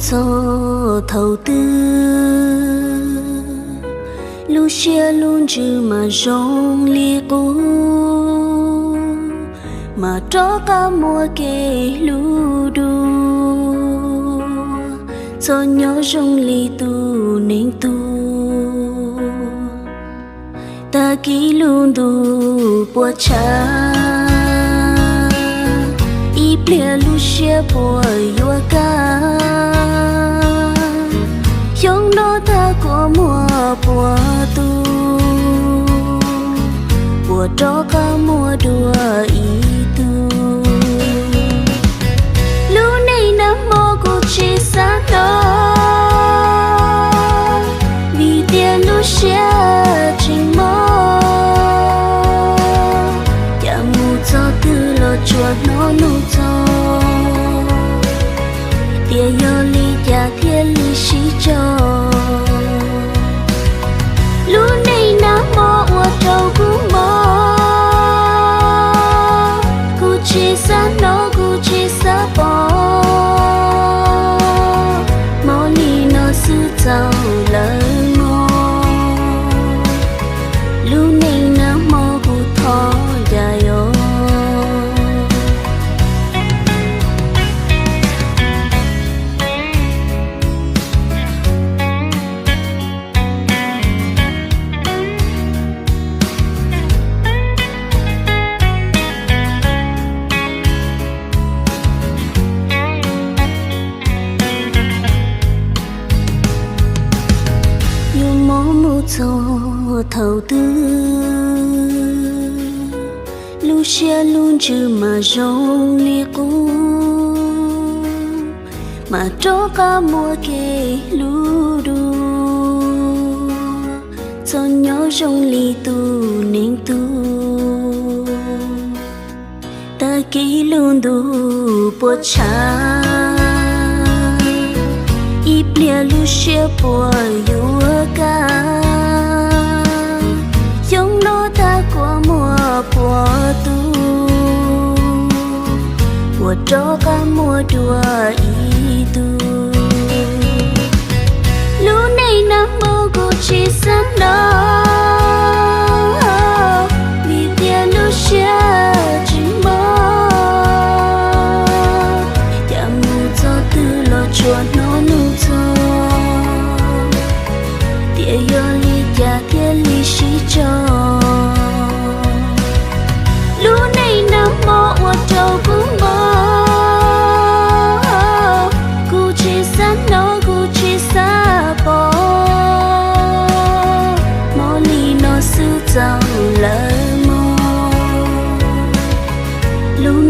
txog thaum twg, lub siab lub ntsws mas zoo li qub, mas rov qab muaj kev hlub dua, txom nyem zoo li tus neeg tuag, tag kis lub ntuj puas tshav, ib pliag lub siab puas yuav kaj, xyoo no tag kuas muaj puas tug, puas rov qab muaj dua ib tug. Lub neej nag hmo kuv tsis xav hnov, vim tias lub siab tsis mob, cas mus txog twg los tsuas hnov nug txog, tias yog li cas thiaj li sib tso. Lub neej nag hmo ua rau kuv mob, kuv tsis xav hnov kuv tsis xav pom, mob li no xwb txaus lawm mog. Lub neej nag hmo kuv thov cas yog. Yuav mob mus txog thaum twg, lub siab lub ntsws mas zoo li qub, mas rov qab muaj kev hlub dua, txom nyem zoo li tus neeg tuag, tag kis lub ntuj puas tshav, ib pliag lub siab puas yuav kaj, xyoo no tag kuas muaj puas tug, puas rov qab muaj dua ib tug. Lub neej nag hmo kuv tsis xav hnov, vim tias lub siab tsis mob, cas mus txog twg los tsuas hnov nug txog, tias yog li cas thiaj li sib tso. Lub neej nag hmo ua rau kuv mob, kuv tsis xav hnov kuv tsis xav pom, mob li no xwb txaus lawm mog. Lub